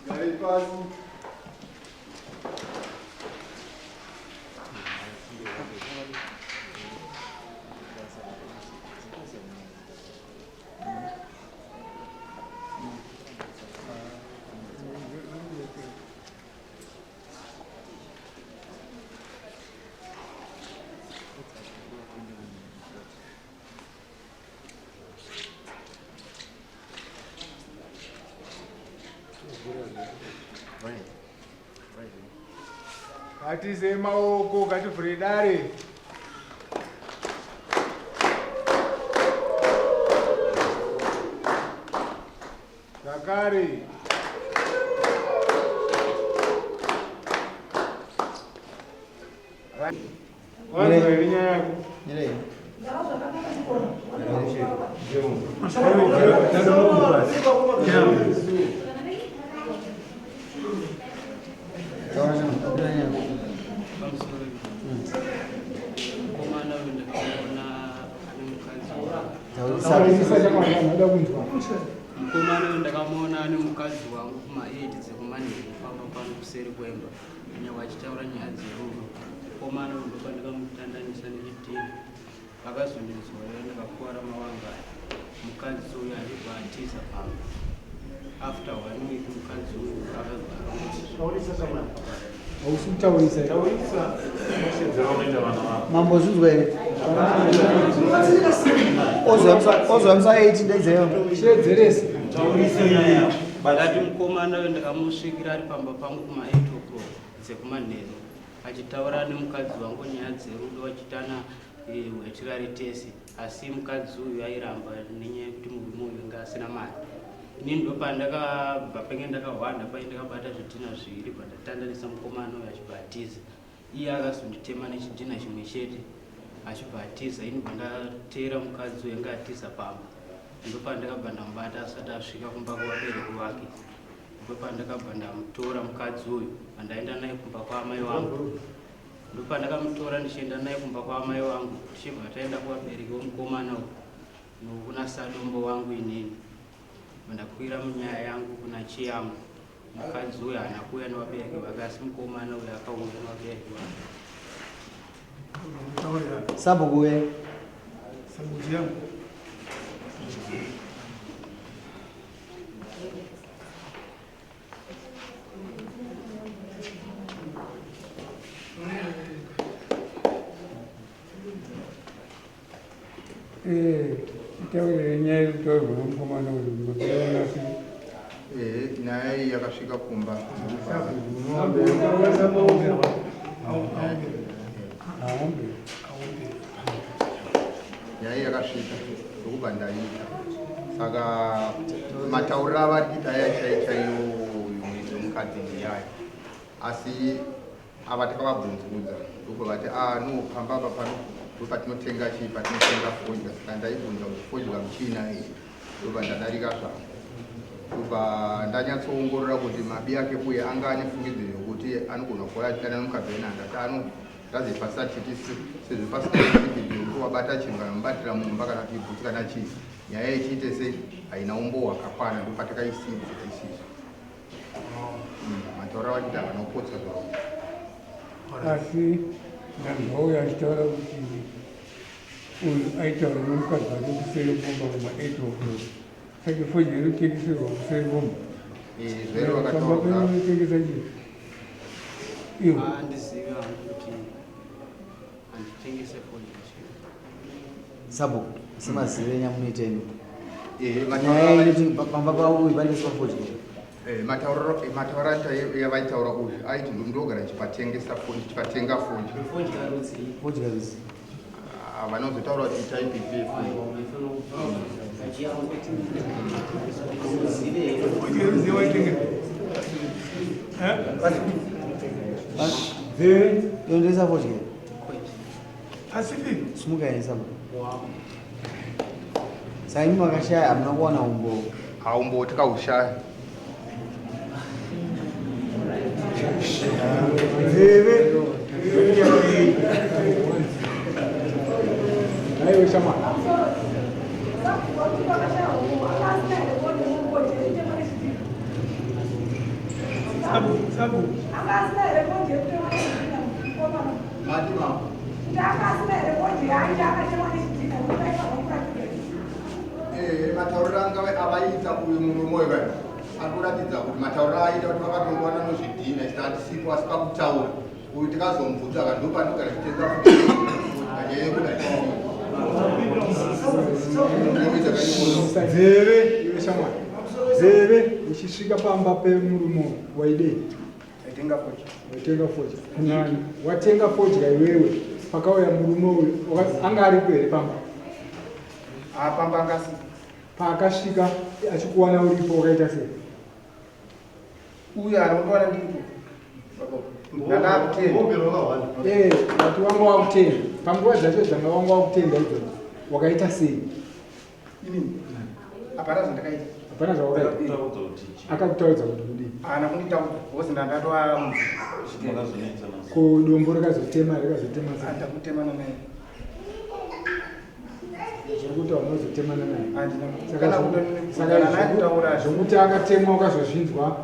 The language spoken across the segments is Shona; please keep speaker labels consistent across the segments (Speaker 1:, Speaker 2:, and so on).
Speaker 1: Garai pasi. Ngatiise maoko, ngativhure dare. Zvakare. Wanzwa here nyaya yako?
Speaker 2: Mukomana uyu ndakamuona ane mukadzi wangu kuma8 dzekumanheru pamba pano kuseri kwemba nyangwe achitaura nyaya dzerudo. Mukomana uyu ndopandakamutandanyisa nechidhina akazondinzorera ndakakuvara mawanga aya. Mukadzi uyu achibva atiza pamba. After one week mukadzi uyu akabva
Speaker 1: Hausi kutaurisa.
Speaker 3: Taurisa. Mashedzera unoita vana vako.
Speaker 4: Mambo zvinzwa here? Ozwa musa 8 ndaidzaiwa.
Speaker 1: Shedzeresa.
Speaker 3: Taurisa nyaya yako.
Speaker 2: Ndati mukomana uyu ndakamusvikira ari pamba pangu kuma 8 o'clock dzekumanheru achitaura nemukadzi wangu nyaya dzerudo achitana hwetirare tese asi mukadzi uyu airamba nenyaya yekuti murume uyu anga asina mari. Inini ndopandakabva penge ndakahwanda paye ndakabata zvidhina zviviri bvandatandanisa mukomana uyu achibva atiza. Iye akazonditema nechidhina chimwe chete achibva atiza ini bvandateera mukadzi uyu anga atiza pamba. Ndopandakabva ndamubata asati asvika kumba kwevabereki vake. Ndopandakabva ndamutora mukadzi uyu bvandaenda naye kumba kwaamai vangu. Ndopandakamutora ndichienda naye kumba kwaamai vangu tichibva taenda kuvabereki vomukomana uyu nokuna sadombo wangu inini. Ndakwira munyaya yangu kuna chiyangu mukadzi uyu haana kuuya nevabereki vake asi mukomana uyu akauya nevabereki vake.
Speaker 4: Sabhuku we.
Speaker 1: Sabhuku yangu.
Speaker 5: Taurire nyaya iri kutaurwa nomukomana uyu makaona sei?
Speaker 6: Ehe, nyaya iyi yakasvika kumba.
Speaker 5: Aombe.
Speaker 6: Nyaya iyi yakasvika ndokubva ndaita. Saka matauriro avari kuita aya chai chaiwo uyu muridzi wemukadzi ndiyaya. Asi Ava takavabvunzurudza ndobva vati ah no pamba apa pano ndopatinotenga chii patinotenga fodya saka ndaibvunza kuti fodya muchiina iyi ndobva ndadarika zvangu ndobva ndanyatsoongorora kuti mabi ake uye anga ane fungidziro yokuti anogona kuva achidana nomukadzi wena ndati ano raze pasatiti sezvo pasina fungidziro yokuti wabata chinhu kana mubatira mumba kana kuti ibvutsi kana chii nyaya ichiite sei haina umbowo hwakakwana ndopatakaisiidzira isisu Mataura vachiti havana kupotsa zvavo.
Speaker 5: Asi ndanzwa uyo achitaura kuti uyu aitaura nomukadzi wake kuseri kumba kuma 8 o'clock. Saka fodya inotengeserwa kuseri kumba.
Speaker 6: Zvero
Speaker 5: Pamba
Speaker 6: vakataura
Speaker 5: peno unotengesa chii? Iwo.
Speaker 2: Handizivi hangu kuti handitengese fodya chii.
Speaker 4: Sabhuku, semazive enyu amunoita imi.
Speaker 6: Eh,
Speaker 4: Nyaya inoti pamba pavo uyu panoiswa fodya.
Speaker 6: Eh, matauriro eh, matauro acho yavaitaura uyu aiti ndogara ndichipatengesa ndichipatenga fodya.
Speaker 2: Fodya rudzii?
Speaker 4: Fodya rudzii?
Speaker 6: Ah, vanozotaura kuti type ipi yefodya.
Speaker 1: Fodya rudzii waitenga?
Speaker 4: Yondesa fodya.
Speaker 1: Pacific.
Speaker 4: Simuka ere sabhuku. Saka imi makashaya hamuna kuwana umbowo.
Speaker 6: Haumbowo tikaushaya.
Speaker 1: Aiwe shamwa. Sabu, sabu.
Speaker 6: Mati mama. Eh, matauriro anga avaita uyu murume uyu vai ari kuratidza kuti matauriro aita kuti vakatongowana nozvidhina chita hatisipo asi pakutaura uyu tikazomubvunza ka ndo panogara chitenga nyaya yekuda
Speaker 1: Nzeve iwe shamwari. Nzeve uchisvika pamba pemurume waidei?
Speaker 7: Waitenga fodya.
Speaker 1: Waitenga fodya. Nani? Watenga fodya iwewe. Pakauya murume uyu anga aripo here pamba?
Speaker 7: Ah, pamba anga asipo.
Speaker 1: Paakasvika achikuwana uripo wakaita sei?
Speaker 7: Uyu anokuwana ndiripo. Ndakakutenda.
Speaker 1: Eh, wati wanga wakutenda. Panguva dzacho dzanga wanga wakutenda idzodzo. Wakaita sei?
Speaker 7: Inini. Hapana zvandakaita.
Speaker 1: Hapana zvawakaita. Akakutaudza kuti kudii?
Speaker 7: Haana kunditaudza because ndandatwa
Speaker 1: Ko dombo rikazotema rikazotema sei?
Speaker 7: Handakutemana naye.
Speaker 1: Zvekuti waunozotemana naye.
Speaker 7: Handina.
Speaker 1: Saka
Speaker 7: Kana
Speaker 1: saka
Speaker 7: kana naye kutaura
Speaker 1: zvokuti akatemwa ukazozvinzwa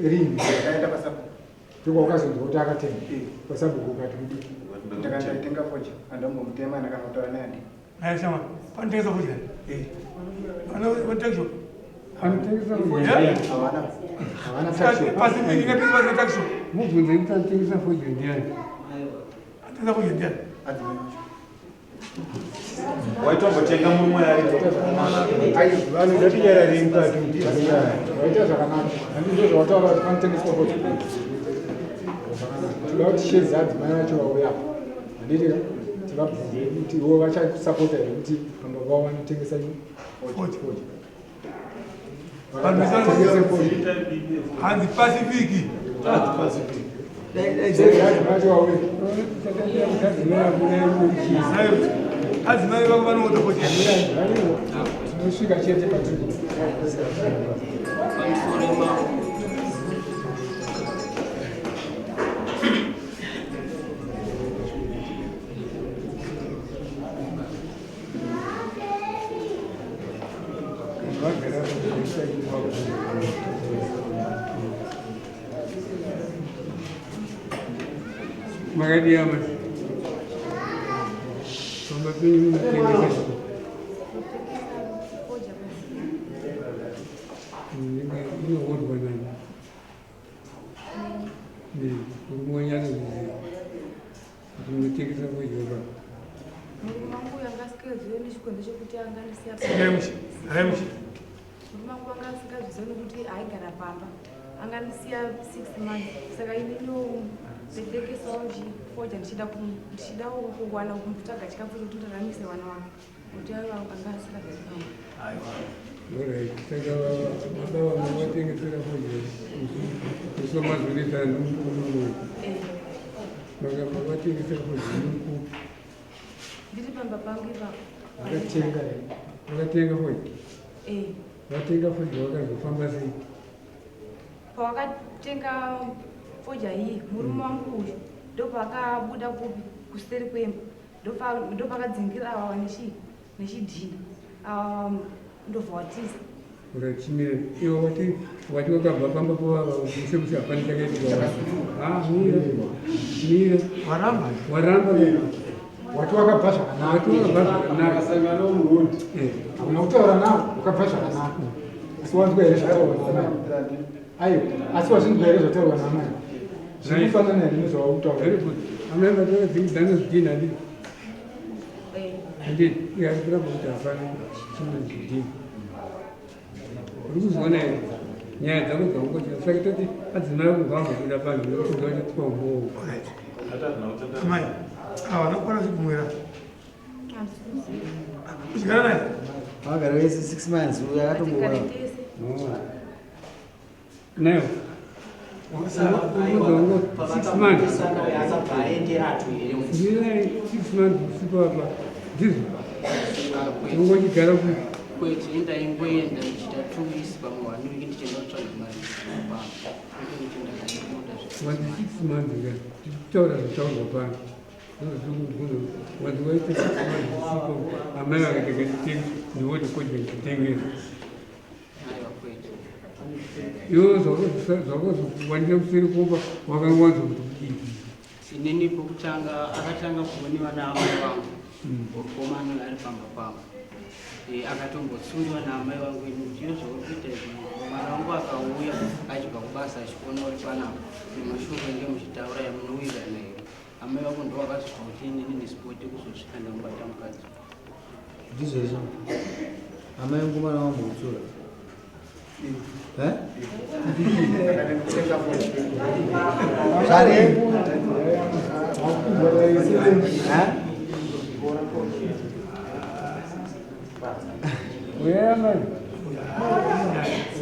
Speaker 1: rini?
Speaker 7: Ndakaenda pasabhuku.
Speaker 1: Ndiko wakazonzwa kuti akatemwa.
Speaker 7: Eh.
Speaker 1: Pasabhuku ukati kudii?
Speaker 7: Ndakatenga fodya. Handambomutema kana kutaura naye handina.
Speaker 8: Naye shama, panotengesa fodya.
Speaker 7: Eh.
Speaker 8: Ano tuckshop.
Speaker 5: Anotengesa fodya.
Speaker 1: Havana. Havana tuckshop.
Speaker 8: Pacific ingatengesa pasina tuckshop.
Speaker 5: Mubvunze kuti anotengesa fodya ndiani?
Speaker 8: Anotengesa fodya ndiani?
Speaker 7: Adzimai vacho.
Speaker 3: Waitombotenga murume aripo.
Speaker 1: Vanhu ngatinyararei mukati waita zvakanaka handizvo zvawataura kuti panotengeswa fodya. Zvakanaka. Toda kuti shedza adzimai vacho vauya apa. Handiti ka? Tivabvunze kuti ivo vachakusapota here kuti pamba pavo vanotengesa
Speaker 8: Fodya.
Speaker 1: fodya.
Speaker 8: Vanhu
Speaker 1: Vakatengese fodya.
Speaker 8: Hanzi Pacific.
Speaker 1: Shedza adzimai vacho vauya.
Speaker 8: Adzimai vako vanoodha fodya.
Speaker 1: Varivo. Tinosvika chete patiri.
Speaker 2: Pamusoro ipapo.
Speaker 5: Vagara makadii amai? Pamba penyu munotengesa inohodwa nani? Murume wenyu anozviziva kuti munotengesa fodya pa?
Speaker 9: Murume wangu uyu anga asingazivi nechikonzero chekuti angandisiya.
Speaker 8: Garai mushe. Garai mushe.
Speaker 9: Murume wangu anga asingazvizivi nekuti aigara pamba. Angandisiya 6 months. Saka inini ndaitengesawo fodya ndichidawo kuwana kutsvaga chikafu chekuti ndiramise vana vangu. Kuti aiwa anga asingazivi pamba.
Speaker 5: Alright, saka baba vanga vatengesera fodya usomazonetsana nomurume.
Speaker 9: Eh,
Speaker 5: Maka mavatengesera fodya nomukupi?
Speaker 9: Ndiri pamba pangu ipapo.
Speaker 1: Vakatenga here?
Speaker 5: Vakatenga fodya?
Speaker 9: Eh.
Speaker 5: Vatenga fodya vakazofamba sei?
Speaker 9: Pawakatenga fodya iyi murume wangu uyu ndopakabuda kupi kuseri kwemba ndopakadzingira ava nechidhina ava ndobva watiza.
Speaker 5: Alright, chimira. Iwe wati wakabva pamba pavava mushe mushe hapana chakaitika. Ah, mira. Mira.
Speaker 1: Waramba.
Speaker 5: Waramba.
Speaker 1: Wati wakabva zvakanaka.
Speaker 5: Wati wakabva zvakanaka.
Speaker 1: Akasangana nomurundi.
Speaker 5: Eh.
Speaker 1: Hakuna kutaura navo, wakabva zvakanaka. Asi wanzwa here zvataurwa naamai? Aiwa, asi wazvinzwa here zvataurwa naamai? Zviri kufanana here nezvawautaura?
Speaker 5: Very good. Amai vati vakadzingidzana zvidhina handiti?
Speaker 9: Eh.
Speaker 5: Handiti? Iye ari kuramba kuti hapana chimwe zvidhina. Uri kuzviona here? Nyaya dzako dzaungochera. Saka toti adzimai ako ngaambobuda panze nekuti ngavachatsiwa umbowo.
Speaker 8: Amai. Awa nakwana zvigumira.
Speaker 9: Handisi kuziva.
Speaker 8: Uchigara naye?
Speaker 4: Vagara vese 6 months uyu
Speaker 9: Atigare
Speaker 4: akatombouya.
Speaker 9: tese.
Speaker 5: Nayo. Ndinai 6 months usiku apa ndizvo ungochigara ku
Speaker 2: Kwete, ndaingoenda ndichiita 2 weeks, pamwe 1 week, ndichienda kutsvaga mari pamba. Kwete kuti ndakabuda.
Speaker 5: Wanzi 6 months ka, tikutaura zvataurwa pano, ndozvikubvunza, wanzi waita 6 months usiku, amai vakati kanditenge ndione kodya nditengesa.
Speaker 2: Aiwa, kwete.
Speaker 5: Iwe zvakazokuwanira kuseri kumba wakanwanza kuti kudii?
Speaker 2: Inini pokutanga akatanga kuoniwa naamai vangu mukomana ari pamba pangu. Akatombotsuriwa naamai vangu ini kuti iyo zvauri kuita izvi, mwana wangu akauya achibva kubasa achikuona uri panapa nemashoko enge muchitaura yamunowirirana here? Amai vangu ndo vakazobva kuti inini nesipoti kuzosvika ndamubata mukadzi.
Speaker 4: Ndizvo izvo amai ngumana wambokutsura. Eh? Zvare? Eh?
Speaker 5: Uyai amai.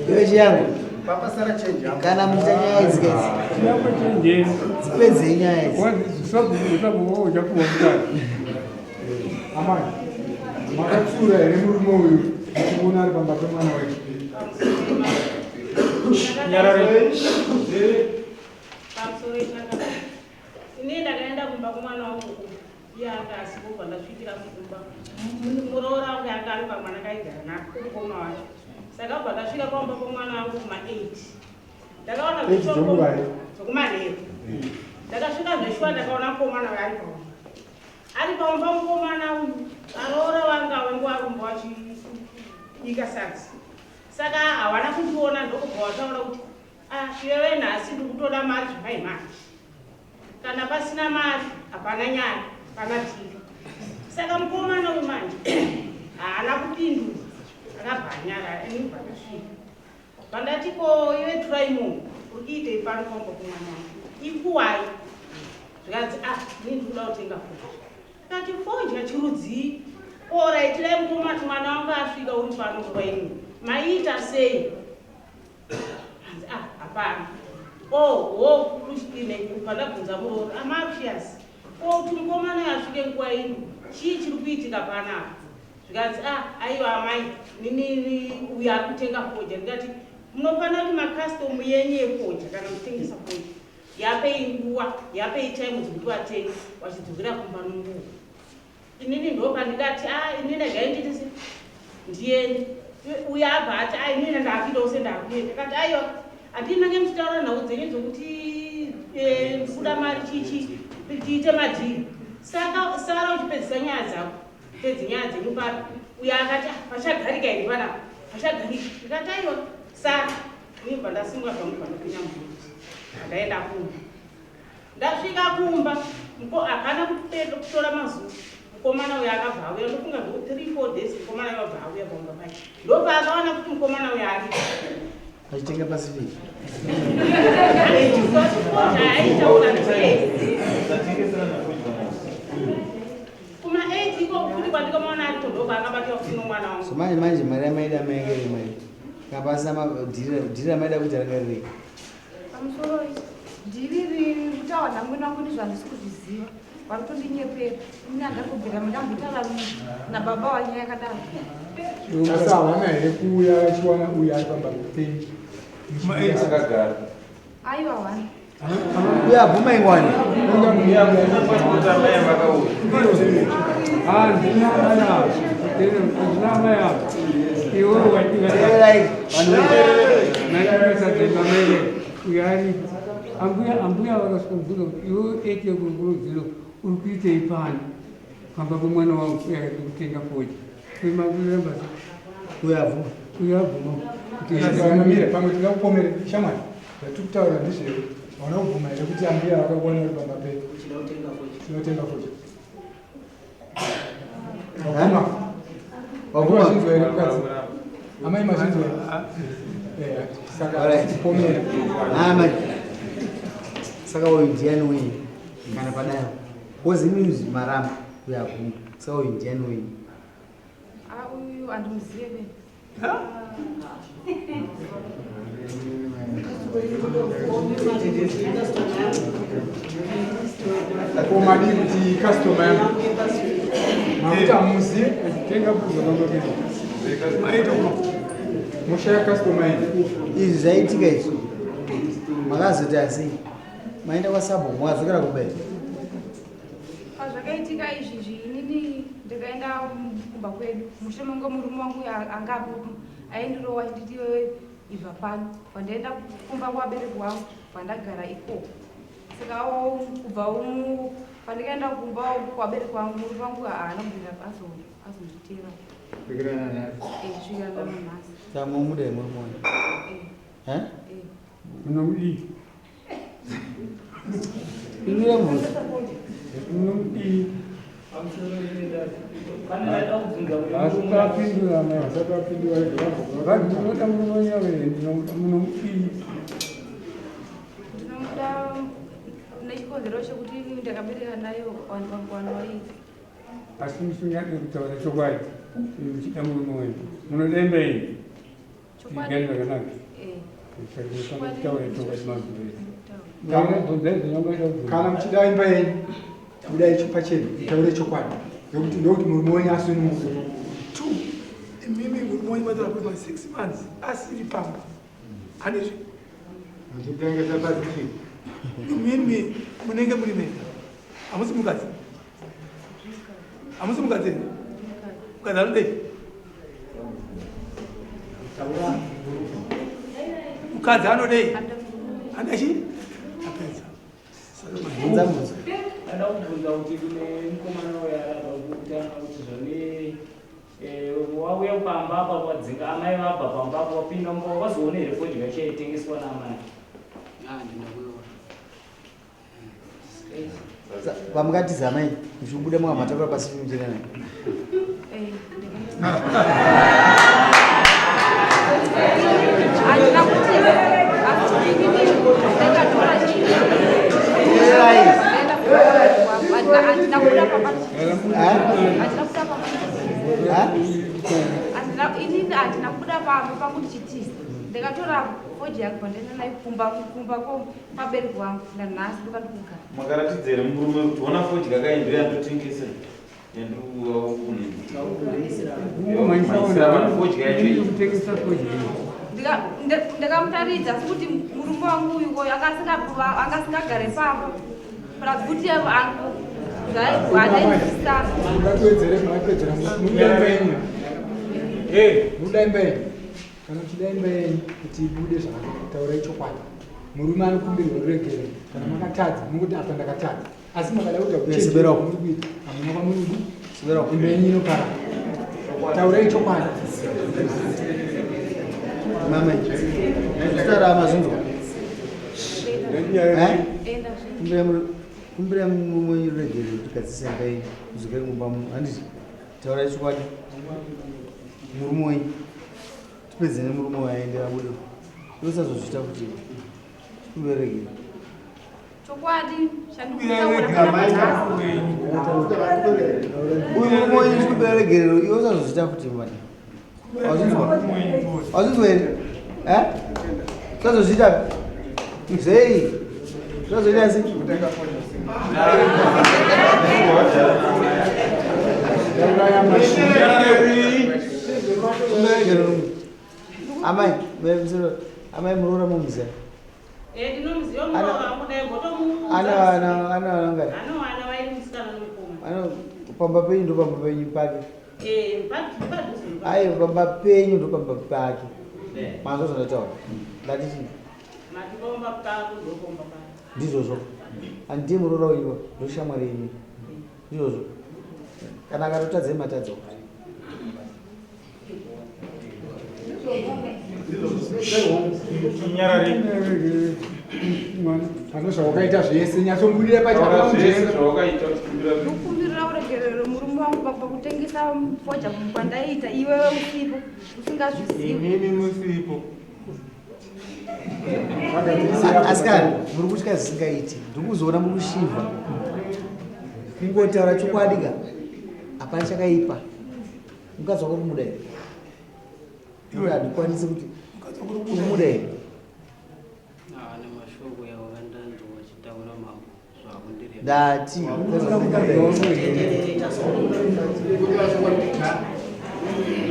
Speaker 4: Iwe chiyangu.
Speaker 7: Papa Sara change.
Speaker 4: Kana muchiita nyaya idzi kaidzi.
Speaker 5: Chiyangu chenjeni.
Speaker 4: Dzipedzei nyaya idzi.
Speaker 5: Wanzi sabhuku sabhuku uchapuwa mukadzi.
Speaker 1: Amai, makatsura here murume uyu muchimuona ari pamba pemwana wenyu?
Speaker 10: Pamusoro ichakadai, ini ndakaenda kumba kumwana wangu iye anga asipo. Ndasvikira kumba, muroora wangu anga ari pamwana kaigara nako mukoma wacho. Saka bva ndasvika pamba pomwana wangu kuma-8, ndakaona
Speaker 1: 8 dzonguva here?
Speaker 10: Dzokumanheru. Ndakasvika zveshuwa, ndakaona mukomana uyo ari paumba, ari paumba mukomana uyu. Varoora vanga vangu varumba vachibika sadza, saka hawana kundiona. Ndokubva wataura kuti, "Ah, iwewe nhasi ndikutoda mari zvamai manje. Kana pasina mari hapana nyaya, hapana dhiri." Saka mukomana uyu manje haana kupindura, akabva anyarara. Ini bva ndasvika pandati, "Ko iwe Turaimo, uri kuitei pano pamba kumwana wangu? Ikuwai?" Zvikanzi, "Ah, ini ndikuda kutenga fodya." Kati, "Fodya chirudzii? Alright, dai mukomana mwana wangu asvika uri pano nguva ino, maiita sei?" Hanzi, "Ah, hapana." Oh, wo pandabvunza muroora amafias ko kuti mukomana uyu asvike nguva ino, chii chiri kuitika panapa? Zvikanzi, "Ah, aiwa amai, nini uyu ari kutenga fodya." Ndikati, "Munofanira kuti macustomer yenyu yefodya, kana muchitengesa fodya, yapei nguva, yapei time dzekuti vatenge vachidzokera kumba nonguva." Inini ndopandikati, "A, inini regai ndiite se ndiende." Uyo abva ati, "A, inini ndakuitawo sendakuenda." Kati, "Aiwa, handinange muchitaura nhau dzenyu dzokuti ndikuda mari chichi, tiite madhiri. Saka sara uchipedzisa nyaya dzako, pedzi nyaya dzenyu papi." Uyo akati, "Ah, pachagarika here panapa? Pachagarika." Ndikati, "Aiwa, saka inibva ndasimuka zvangu, bva ndopinda mubhuti, ndaenda kumba." Ndasvika kumba, hapana kutora mazuva, mukomana uyo akabva auya. Ndofunga zvoku 3 4 days, mukomana uyo abva auya pamba pake. Ndopaakaona kuti mukomana uyo aripo.
Speaker 4: Achitenga Pacific.
Speaker 10: Aitaura kuma 8 iko kuti kwandikamaona ariko, ndopaakabatwa kuti nomwana wangu.
Speaker 4: So manje manje mari yamaida maingere mari kapasina dhiri ramaida kuita ranga rirei?
Speaker 9: Pamusoro, dhiri riri kutaura namwene wangu ndizvo handisi kuzviziva, vari kutondinyepera. Ini handakubvira ndambotaura nababa wanyaya yakadaro.
Speaker 1: Asi havana here kuuya vachiwana uyu ari pamba penyu?
Speaker 3: Akagara.
Speaker 9: Aiwa, hwana.
Speaker 4: Uye abvuma ingwani.
Speaker 3: Amai vakauya.
Speaker 5: Handina amai avo, handina amai avo. Iwe
Speaker 4: Teererai vanhu.
Speaker 5: Maimamaire uyo aripo, ambuya, ambuya vakasvika kubvunza kuti, "Iwe 8 yekurukurudziro uri kuitei pano pamba pemwana wangu?" Uye akati, "Kutenga fodya." Kwemakuramba.
Speaker 4: Uye abvuma.
Speaker 5: Uyo abvuma.
Speaker 1: Mire, pamwe tingakupomere shamwari. Zvatiri kutaura ndizvero, hauna kubvuma here kuti ambuya vakakuona uri pamba pedu tinotenga fodya? Wabvuma?
Speaker 4: Wabvuma?
Speaker 1: Mazvinzwa here mukadzi? Amai, mazvinzwa here? Saka
Speaker 4: Alright.
Speaker 1: pomera.
Speaker 4: Amai, saka uyu ndiani wenyu kana padaro? Kozi imimi maramba, uyo abvuma, saka uyu ndiani wenyu?
Speaker 9: Ah, uyu handimuzive.
Speaker 1: Ko madii kuti customer yangu makuti hamuzive
Speaker 5: Tenga bhuku ramaketi.
Speaker 1: Mushaya customer yenyu.
Speaker 4: Izvi zvaitika izvi makazoti asi maenda kwasabhuku makadzokera kumba here?
Speaker 9: Pazvakaitika izvi inini ndakaenda kumba kwedu mushure menge murume wangu angapo aindirowa achinditi iwewe ibva pano. Pandaenda kumba kwabereki wangu pandagara ikoko. Saka kubva pandikaenda kumba kwabereki wangu murume wangu haana kubvira azonditera.
Speaker 4: Kusvikira nanhasi.
Speaker 9: Kusvikira nanhasi.
Speaker 4: Saka munomuda here murume wenyu? Eh?
Speaker 5: Munomudii?
Speaker 4: Pindura mubvunzo.
Speaker 5: Munomudii? Asati apindura mai.
Speaker 1: Asati apindura
Speaker 5: Vanhu munoda murume wenyu here? Ndinomuda. Munomudii?
Speaker 9: Ndinomuda nechikonzero chekuti ndakabereka naye vanhu vairi.
Speaker 5: Asi musingade kutaura chokwadi muchida murume wenyu. Munoda imba yenyu?
Speaker 9: Chokwadi.
Speaker 5: Tigare zvakanaka.
Speaker 9: Eh.
Speaker 5: Saka munofanira kutaura chokwadi mazuva ese. Ndakabvunza izvo nyange
Speaker 1: Kana muchida imba yenyu, budai pachena, mutaure chokwadi. Nekuti ndokuti murume wenyu asununguke.
Speaker 8: Two, imimi murume wenyu matora kuva 6 months asiri pamba. Handizvi?
Speaker 7: Muchitengesa pasi.
Speaker 8: Imimi munenge muri mega. Hamusi mukadzi. Hamusi mukadzi here? Mukadzi anodei? Mukadzi anodei? Anoda chii? Apedza.
Speaker 4: Bvunza mubvunzo.
Speaker 11: Ndada kubvunza kuti kune mukomana uya aramba kutanga kuti zvone wauya pamba apa wadzinga amai vabva pamba apa wapinda mumba wazoona here fodya yaitengeswa naamai?
Speaker 2: Handina kuiona.
Speaker 4: Pamukatiza amai muchibuda makamatakura pasi muchena naye.
Speaker 9: Handina kutiza asi inini ndakatora handina kuda pamba. Handina kuda pamba. Inini handina kubuda pamba pangu ndichitiza. Ndakatora fodya yangu pandaenda nayo kumba kumba kwabereki wangu nanhasi ndokandikugara.
Speaker 3: Makaratidza here murume kuti ona fodya kai ndo yandotengesa yandikumaisira vanhu fodya yacho iyi?
Speaker 5: Kutengesa fodya iyi.
Speaker 9: Ndakamutaridza asi kuti murume wangu uyu koyo anga asingagare pamba plus kuti zvaaisisa.
Speaker 1: Mungatiwedzere, mungatiwedzera. Munoda imba yenyu. Munoda imba yenyu. Kana muchida imba yenyu kuti ibude zvakanaka, taurai chokwadi. Murume anokumbirwa ruregerero. Kana makatadza, munguti apa ndakatadza. Asi makada kuita
Speaker 4: Sibero.
Speaker 1: kuchenjera muri kuita, hamuna kwamuri kuda. Imba yenyu inoparara. Taurai chokwadi.
Speaker 4: Mama, zita ramazvinzwa. Eh? Kumbira murume wenyu ruregerero kuti gadzise imba yenyu mudzokere kumba handiti? Taurai chokwadi. Murume wenyu. Tipedze nemurume waende abude. Usazozviita kuti tikumbire ruregerero.
Speaker 9: Chokwadi chandikutaura panapa.
Speaker 4: Uyu murume wenyu tikumbira ruregerero iwe usazozviita kuti mwana. Wazvinzwa? Wazvinzwa here? Eh? Usazozviita zvei? Usazozviita sei? Amai, amai muroora mumuziva.
Speaker 10: Ndinomuziva muroora wangu dai mbotomuudza.
Speaker 4: Ana ana ana vangani?
Speaker 10: Anowana vairi musikana nomukomana.
Speaker 4: Ano pamba penyu ndo pamba penyu pake.
Speaker 10: Padhuze.
Speaker 4: Aiwa pamba penyu ndo pamba pake. Manzwa zvandataura. Ndati chii?
Speaker 10: Mati pomba pangu ndopomba pangu.
Speaker 4: Ndizvozvo. Handiye muroora wenyu ndoshamwari yenyu. Ndizvozvo. Kana akatotadza matadza.
Speaker 1: Pane zvawakaita zvese, nyatsombudira
Speaker 3: Taura zvese
Speaker 1: pachena.
Speaker 3: zvawakaita uchikumbira
Speaker 9: Ndikumbirira uregerero murume wangu pakutengesa fodya kwandaiita iwewe usipo usingazvizivi.
Speaker 7: Imimi musipo.
Speaker 4: Asikana, muri kutya zvisingaiti. Ndiri kuzoona muri kushivha. Kungotaura chokwadi ka. Hapana chakaipa. Mukadzi wako kumuda here? Iwe handikwanisi kuti kumuda here? Ndati.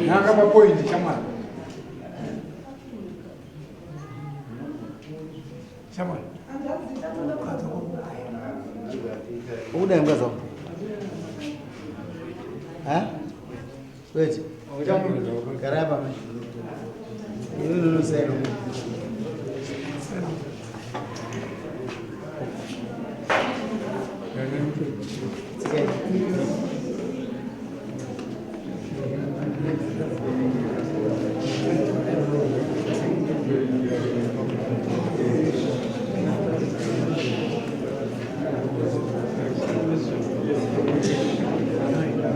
Speaker 1: Nanga papoindi shamwari.
Speaker 8: Shamwari.
Speaker 4: Ukudai mukadzi wako. Ha? Wait. Gara apa mai? Iwe unosaina. Tsikai.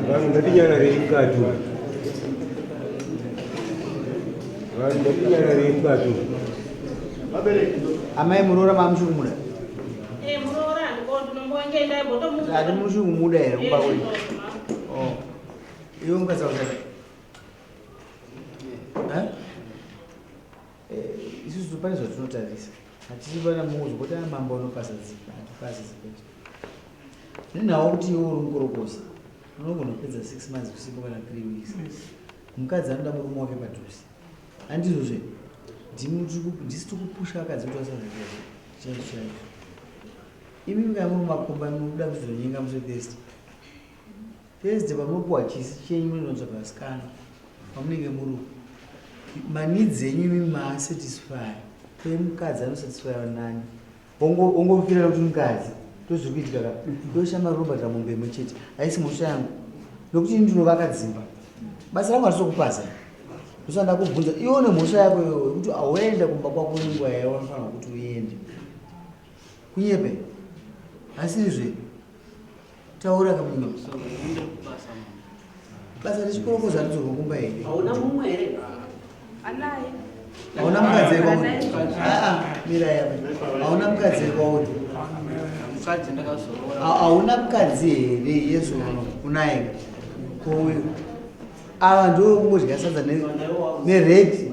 Speaker 5: Vanhu ngatinyararei mukati umu. Vanhu ngatinyararei mukati umu.
Speaker 4: Amai muroora mamuchiri kumuda?
Speaker 10: Eh, muroora handiko ndinombonge ndaimbotomuudza.
Speaker 4: Ati muchiri kumuda here kumba kwenyu? Oh. Iwe mukadzi wako Eh? Eh, isusu pane zvatinotarisa. Hatisi vana muuzi kuti ah, mambo anopasa dzimba, hatipasi dzimba. Nenhau kuti iwe uri mukorokoza. Unogona kupedza 6 months usipo kana 3 weeks. Mukadzi anoda murume wake padhuze. Handizvozve. Ndimi tiri ku- Ndisi tiri kupusha vakadzi kuti vasazoita chaizvo chaizvo. Imi kana muri mumakomba munobuda kuzonyenga musi weThursday. Thursday pamunopuwa chisi chenyu munonotsvaga vasikana pamunenge muri uko. Maneeds enyu imi maasatisfy. Kwe mukadzi anosatisfywa nani? Wongofira kuti mukadzi ndozviri kuitika ka. Ndoshama rinobhadhara mombe imwe chete. Haisi mhosva yangu. Nokuti ini ndinovaka dzimba. Basa rangu harisi kupaza. Ndosaka ndakubvunza iwe une mhosva yako iwewe yekuti hauenda kumba kwako nenguva yawanofanirwa kuti uende. Kunyepe. Asirizve. Taura kamunhu. Basa rechikorokoza haridzorwa kumba here?
Speaker 12: Hauna mumwe here?
Speaker 9: Anaye.
Speaker 4: Hauna mukadzi here kwauri? Ah, ah, mirai apa. Hauna mukadzi here kwauri?
Speaker 2: Mukadzi ndakazoroora.
Speaker 4: Hauna mukadzi here yesu unaye? Kouyu. Ava ndiwo kungodya sadza nerepi.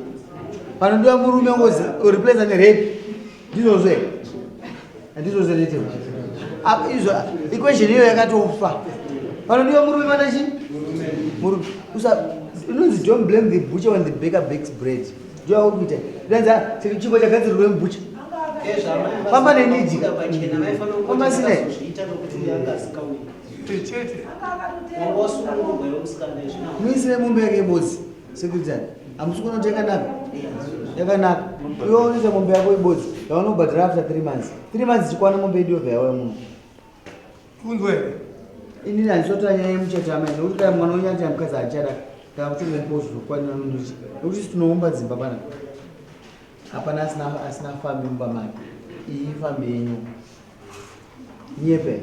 Speaker 4: Panodiwa murume ngozi replace nerepi. Ndizvozvo here? Handizvozvo here Teo? Apa izvo equation iyo yakatofa. Panodiwa murume pana chii? Murume. Usa inonzi don't blame the butcher when the baker bakes bread. Ndiyo yauri kuita. Inonzi ah, chingwa chagadzirirwe mubutcher. Famba neniji. Famba sine. Muisire mombe yake ibodzi. Secretary. Hamusi kuona kuti yakanaka? Yakanaka. Iwe unoita mombe yako ibodzi yaunobhadhara after 3 months. 3 months ichikwana mombe yedu yobva yauya muno.
Speaker 8: Kunzwa here?
Speaker 4: Inini handisotora nyaya yemuchato amai nekuti kana mwana wenyu ati mukadzi handichada kana kuti unopiwa zvokwanira nondochi nekuti isu tinoumba dzimba panapa. Hapana asina asina fambi mumba make. Iyi ifambi yenyu. Nyepe.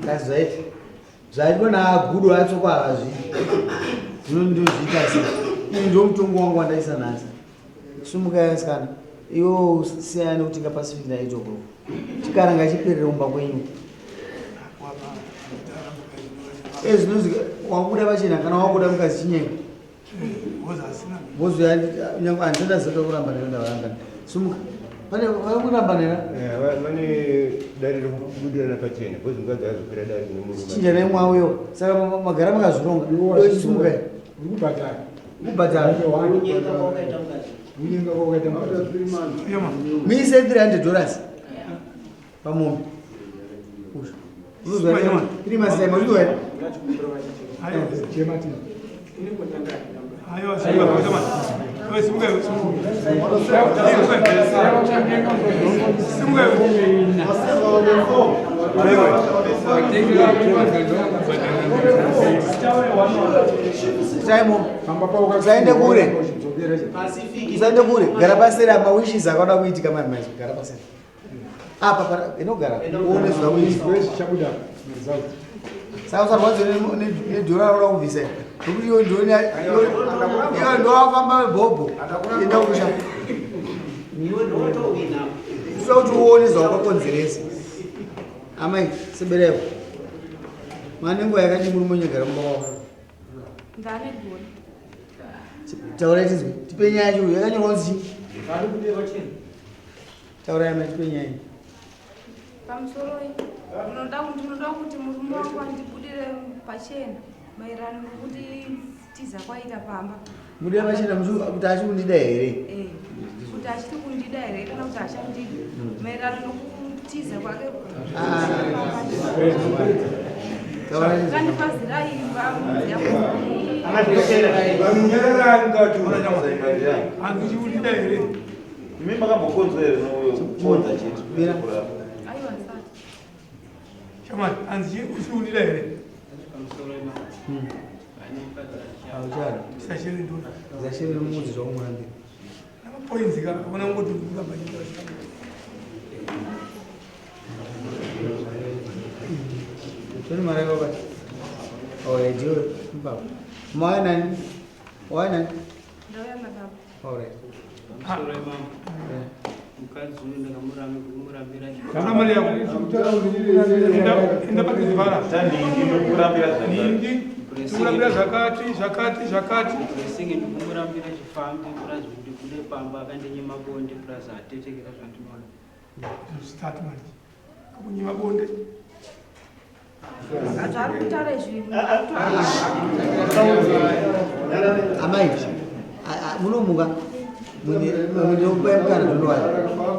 Speaker 4: Kasi zvaiti. Zvaitwa naagudo atsoko hazvi. Zvino ndozviita sei? Iyi ndo mutongo wangu wandaisa nhasi. Sumukai asikana. Iwo siyana nekuti nga Pacific na 8 o'clock. Chikara ngachiperere kumba kwenyu. Eh zvinonzi wakuda pachena kana wakuda mukadzi chinyenga. Vozi nyangwe handisati zata kuramba nayo ndavaramba. Sumuka. Pane vari kuramba nera?
Speaker 5: Eh, vane dare rekubudirana pachena because mukadzi azokwira dare nemurume.
Speaker 4: Chinjanai mwauyo. Saka magara makazvironga. Sumukai.
Speaker 1: Uri kubhadhara.
Speaker 4: Kubhadhara.
Speaker 12: Kunyenga kwaukaita mukadzi.
Speaker 1: Kunyenga kwaukaita mukadzi.
Speaker 4: Muise $300 pamombe. Unozwa here? 3 months time unozwa here?
Speaker 1: Chema tini.
Speaker 8: Aiwa, simuka, simuka. Iwe, simuka, iwe, simuka. Simuka, iwe.
Speaker 4: Simon, usaende kure. Usaende kure. Gara paseri apa wishes akada kuitika mari maizo. Gara paseri. Apa para inogara. Uone zvakuitika.
Speaker 1: Zvichabuda result.
Speaker 4: Saka usarwadziwe nedhora rauda kubvisa iri. Nokuti iwe ndiwe iwe ndowafamba bhobho. Enda kusha.
Speaker 12: Iwe ndowatowina.
Speaker 4: Usa kuti uone zvawakakonzeresa. Amai, sebereko. Mane nguva yakati murume unyogara mumba wako.
Speaker 9: Ndane gore.
Speaker 4: Taurai tizwe. Tipe nyaya yacho yakanyorwa kunzi chii? Taurai amai tipe nyaya.
Speaker 9: Pamusoroi, ndinoda kuti murume wangu andibudire pachena maererano nokuti tiza kwaita pamba.
Speaker 4: Mudira pachena kuti achiri kundida here?
Speaker 9: Eh, kuti achiri kundida here kana kuti achandidi maererano nokutiza kwake. Kandipazira imba
Speaker 8: Hanzi chikundida here?
Speaker 3: Imi makambokonzwa here nokukonza chete?
Speaker 9: Aiwa, ndisati.
Speaker 8: Shamani, hanzi uchikundida here?
Speaker 2: Pamusoro imambo.
Speaker 4: Auchada.
Speaker 8: Tisashere ndona.
Speaker 4: Zashere mudzi zvakumurambira.
Speaker 8: Namapoinzi ka, akuna kungoti kuramba chita.
Speaker 4: Toni mari yako bati. Oh, yeah, ndiyo baba. Mauya nani? Wauya nani?
Speaker 9: Ndauya nababa.
Speaker 4: All right.
Speaker 2: Pamusoro imambo. Mukadzi uyu ndakamurambira.
Speaker 8: Taura mari yako. Enda padhuze pana.
Speaker 3: Taningi ndokurambira zvakati.
Speaker 8: Ningi, ndikurambira zvakati, zvakati, zvakati.
Speaker 2: Blessing ndikumurambira chifambi plus ndibude pamba akandinyima bonde plus atetekera zvandinoda.
Speaker 8: Start manje. Kakunyima bonde.
Speaker 9: Zvaari kutaura izvi.
Speaker 4: Amai, munomuka ndinokupai mukana tondowaya.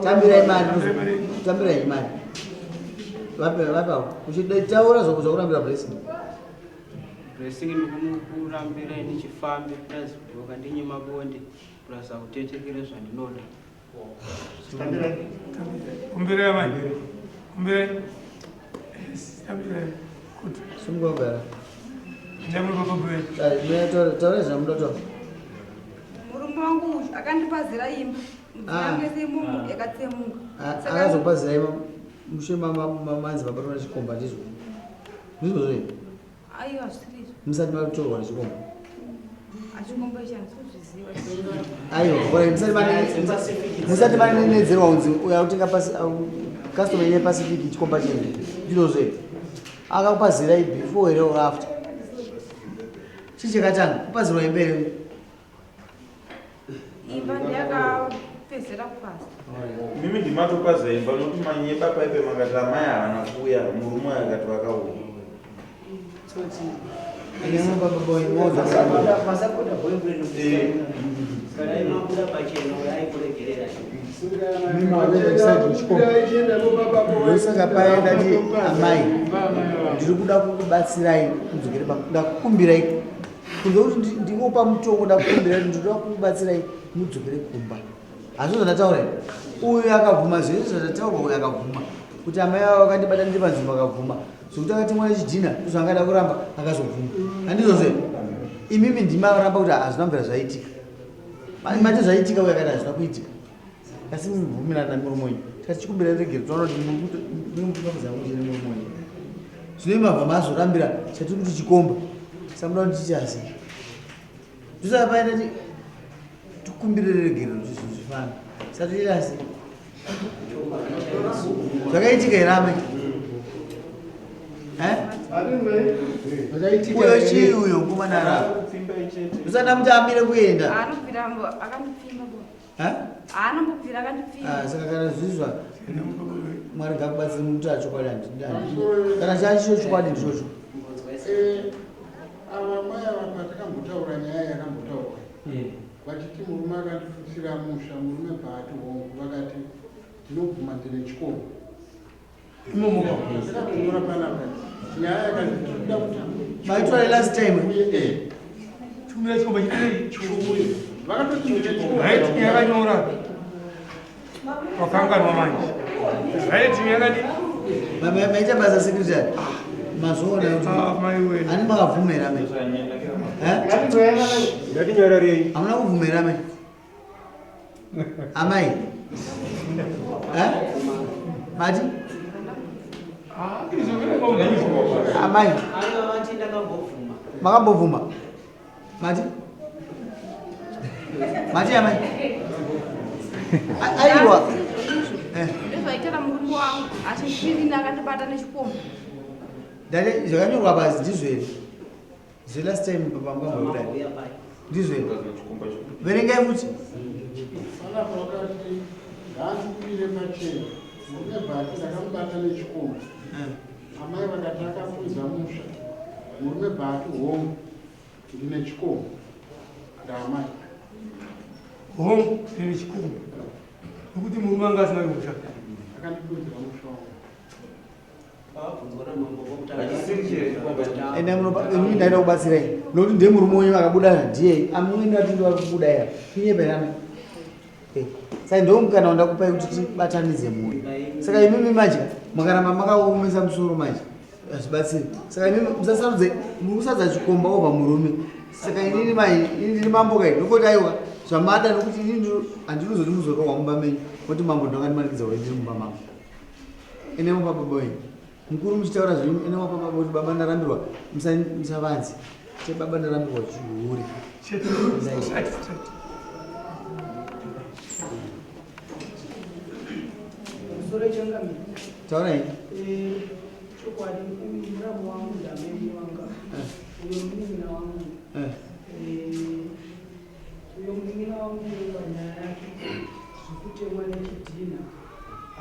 Speaker 4: Tambirai mari, tambirai mari. Vape, vapawo. Uchitaura zvakurambira Blessing.
Speaker 2: Blessing ndikumurambira ini chifambi plus wakandinyima bonde plus autetekere zvandinoda.
Speaker 8: Kumbirai amai. Kumbirai. Yes, tambirai. Good.
Speaker 4: Simuka ugara.
Speaker 8: Ndamuri baba bwe.
Speaker 4: Taura zvamunoda kutaura.
Speaker 9: Murume wangu uyu akandipazira imba. Mudzimai wese imomo yakatsemuka.
Speaker 4: Akazopazirai mushe manzi mabatwa nechikomba, ndizvo? Ndizvozvo here?
Speaker 9: Aiwa, zvisiri izvo.
Speaker 4: Musati matorwa nechikomba.
Speaker 9: Achikomba ichi handisozviziva.
Speaker 4: Aiwa, ora musati manenedzerwa kunzi uyo akutenga customer ine Pacific chikomba chene, ndizvozvo here? Akakupazirai before here or after? Chii chakatanga, kupazirwa imba here?
Speaker 9: Imba ndiyakapedzera kupaza.
Speaker 3: Mimi ndimatopaza imba nokuti manyeba paipe makati amai havana kuuya, murume akati vakauya.
Speaker 12: Masapota boyfriend kana imabuda pachena aikuregerera.
Speaker 4: Ndosaka paenda ti amai, ndiri kuda kukubatsirai mudzokere pamba. Ndakukumbirai kunze kuti ndingopa mutongo. Ndakukumbirai kuti ndinoda kukubatsirai mudzokere kumba. Hazvo zvandataura here? Uyu akabvuma zvese zvandataurwa. Uyu akabvuma kuti amai avo vakandibata ndiri panzvimbo. Akabvuma zvokuti akatemwa nechidhina, ndozvaangada kuramba. Akazobvuma, handizvozvo here? Imimi ndimaramba kuti hazvina kubvira zvaitika. Mati zvaitika, uyu akati hazvina kuitika, asi mubvumirana nemurume wenyu. Tikati chikumbira regero, toona kuti murikufambidzana kuti nemurume wenyu. Zvino imabva mazorambira chatiri kuti chikomba. Samuda kuti tichi asi ndosaka paenda ti tikumbire regero kuti zvinhu zvifambe. Satiita asi zvakaitika here amai? Eh? Uyo chii uyo mukomana arapa usana muti amire kuenda?
Speaker 9: Anobvira akandipfimba bo.
Speaker 4: Eh?
Speaker 9: Haanombobvira akandipfimba.
Speaker 4: Ah, saka kana zvizva Mwari ngakubatsire mukuti achokwadi kana chachicho chokwadi ndichocho.
Speaker 13: Ava mai ava patakambotaura nyaya yakambotaurwa vachiti murume akandifusira musha, murume bvaati hongu, vakati ndinobvuma ndine chikoro. Ndakatonyora panapa nyaya yakanzi tinoda kuti
Speaker 4: Maitora last time.
Speaker 13: Uye
Speaker 8: Chikumbira chikomba chidei?
Speaker 13: Chiuye vakatoti ndine chikoro.
Speaker 8: Right, yakanyora. Wakanganwa manje. Right, yakadi.
Speaker 4: Maita basa secretary, mazoona kuti
Speaker 8: Ah, maiwe.
Speaker 4: ani makabvumira amai? Eh?
Speaker 7: Ngatinyararei.
Speaker 4: Hamuna kubvumira amai? Amai, Eh? Mati amai?
Speaker 12: Aiwa, vati ndakambobvuma.
Speaker 4: Makambobvuma? Mati mati amai? Aiwa. Eh.
Speaker 9: Ndozvaitara murume wangu achipfirini akandibata nechikomba.
Speaker 4: Ndati zvakanyorwa pasi ndizvo here zvelast time pamukambokudai?
Speaker 12: Mabhuya pai.
Speaker 4: Ndizvo here? Verengai futi.
Speaker 13: Panapa vakati ngaandibudire pachena. Murume bvati ndakamubata nechikomba. Amai vakati akafunza musha. Murume bvati hongu ndine chikomba. Ndaamai.
Speaker 8: Hongu ndine chikomba. Nokuti murume anga asina musha.
Speaker 13: Akandifunzira musha wangu.
Speaker 4: Enda ndaida kubatsirai nokuti ndiye murume wenyu akabuda ndiye amweni vatindi vari kubuda ya kunyepa here eh, saka ndo mukana wandakupai kuti tibatanidze mhuri saka imimi manje makaramba makaomesa musoro manje hazvibatsiri saka imimi musasarudze muri kusadza chikomba over murume saka inini mai ini ndiri mambo kai nokuti aiwa zvamada nokuti inini handinozoti muzorohwa mumba menyu nokuti mambo ndongandimanikidza kuti ndiri mumba mangu ene mupa baba wenyu mukuru muchitaura zvenyu ene mupa baba kuti baba ndarambirwa musavanzi che baba ndarambirwa chihure taurai
Speaker 14: eh, chokwadi muramu wangu ndameni wanga eh. uyo munin'ina wangu eh. Uyo munin'ina wangu panyaya yake zvekutemwa nechidhinha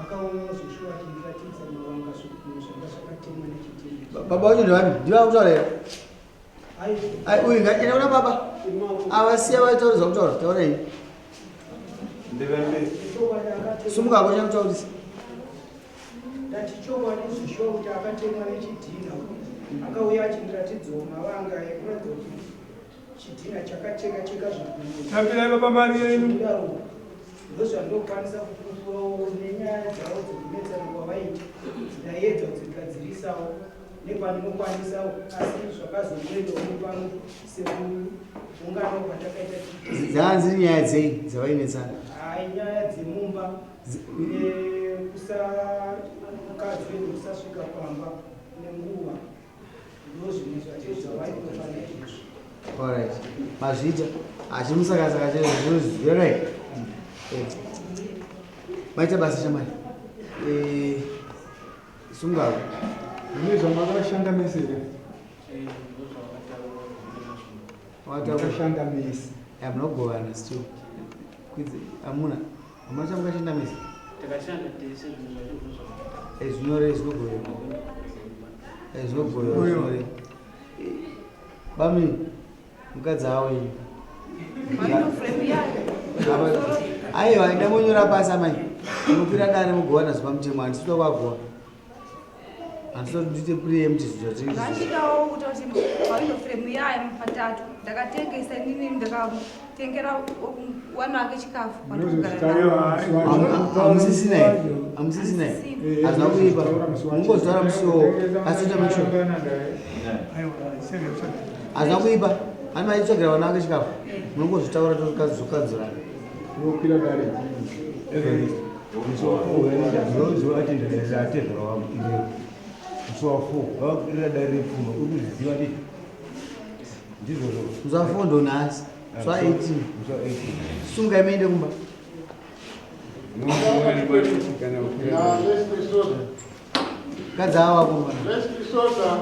Speaker 14: akauya zveshuwa achindiratidza mavanga zvigunwe zvanga zvakatemwa nechidhinha.
Speaker 4: Baba wacho ndevani? Ndiva kutaura here? Ai uyu ngaenda kuna baba. Avasiya vaitaura zvakutaura. Taura ini. Sumuka hako chakutaurisa.
Speaker 14: Ndati chokwadi zveshuwa kuti akatemwa nechidhinha akauya achindiratidzawo mavanga ekuratidza kuti Chidhina chakacheka cheka zvigunwe.
Speaker 5: Tambirai baba mari yenyu.
Speaker 14: Kudaro ndozvandokwanisa kupupurawo nenyaya dzavo dzekunetsana kwavaita ndaiedza kudzigadzirisawo nepandinokwanisawo asi zvakazongoendawo nepano sekuungano kwatakaita
Speaker 4: Dzanzi nyaya dzei dzavainetsana?
Speaker 14: Hai nyaya dzemumba kusa mukadzi wedu kusasvika pamba nenguva
Speaker 4: Alright. Mazviita. Achimusakasaka chero zvinozviziva right. Eh. Maita basa shamwari. Eh. Sungavo.
Speaker 1: Mune zvamakashanda mese here? Makashanda mese.
Speaker 4: Hamuna kugovana still. Kwidzi hamuna. Hamuna chamukashanda mese.
Speaker 2: Takashanda tese zvinhu zvacho ndozvakataura.
Speaker 4: Eh zvinyore zvinogovewa. Eh zvinogovewa zvinyore. Bami mukadzi awo yenyu. Aiwa enda monyora pasi amai. Munokwira dare mugovana zvepamutemo handisi kuda kuagowa. Handisi kuda kuti ndiite preempt zvinhu zvatiri.
Speaker 9: Zvandidawo kuti kuti pawindow frame yaya patatu ndakatengesa inini ndakatengera wana wake chikafu pandogara
Speaker 4: Hamusisina here? Hamusisina here? Hazvina kuipa. Mungozotaura musiwo asi ita make sure. Hazvina kuipa. Hani maitsvagira vana vake chikafu. Munongozvitaura tokadzorana.
Speaker 1: Unokwira dare.
Speaker 15: Musi wa 4 ati ndatezvara wangu iwewe. Musi wa 4 vavakwirira dare repfuma uri kuzviziva ndizvo. Ndizvozvo.
Speaker 4: Musi wa 4 ndonhasi. Musi wa 18.
Speaker 15: Musi wa 18.
Speaker 4: Sungai muende kumba.
Speaker 13: Na Leslie Sosa.
Speaker 4: Kadzi avo vakomana.
Speaker 13: Leslie Sosa.